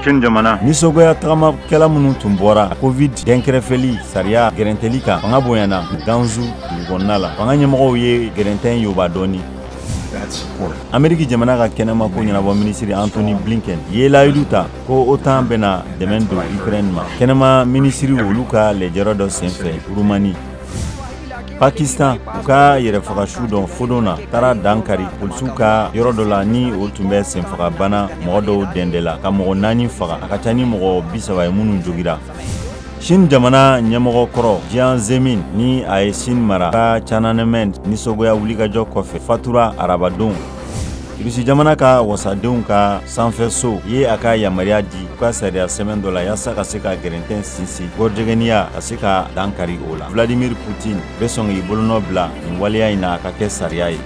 Chine jamana. Nisɔngoya tagamakɛla minnu tun bɔra Covid dɛnkɛrɛfɛli sariya gɛrɛntɛli kan, fanga bonyana Guangzhou dugukɔnɔna la. Fanga ɲɛmɔgɔw ye gɛrɛntɛn yoba dɔɔni. Ameriki jamana ka kɛnɛma ko ɲɛnabɔ minisiri Antony Blinken ye layidu ta ko OTAN bɛna dɛmɛ don Ukraine ma. Kɛnɛma minisiri olu ka lajɛrɛ dɔ senfɛ Rumani. Pakistan, u ka yɛrɛfagasu dɔ fodon na taara dan kari polisiw ka yɔrɔ dɔ la ni o tun bɛ senfagabana mɔgɔ dɔw dɛndɛ la, ka mɔgɔ 4 faga. A ka ca ni mɔgɔ 30 ye minnu jogira. Chine jamana ɲɛmɔgɔ kɔrɔ Jiang Zemin, ni a ye Chine mara ka Tiananmen nisɔngoya wulikajɔ kɔfɛ, fatura arabadon. Rusi jamana ka wasadenw ka sanfɛso ye a ka yamaruya di u ka sariya sɛbɛn dɔ la yaasa ka se ka gɛrɛntɛn sinsin gɔrɔjɛgɛniya ka se ka dan kari o la. Vladimir Putin bɛ sɔn k'i bolonɔ bila nin waleya in na a ka kɛ sariya ye.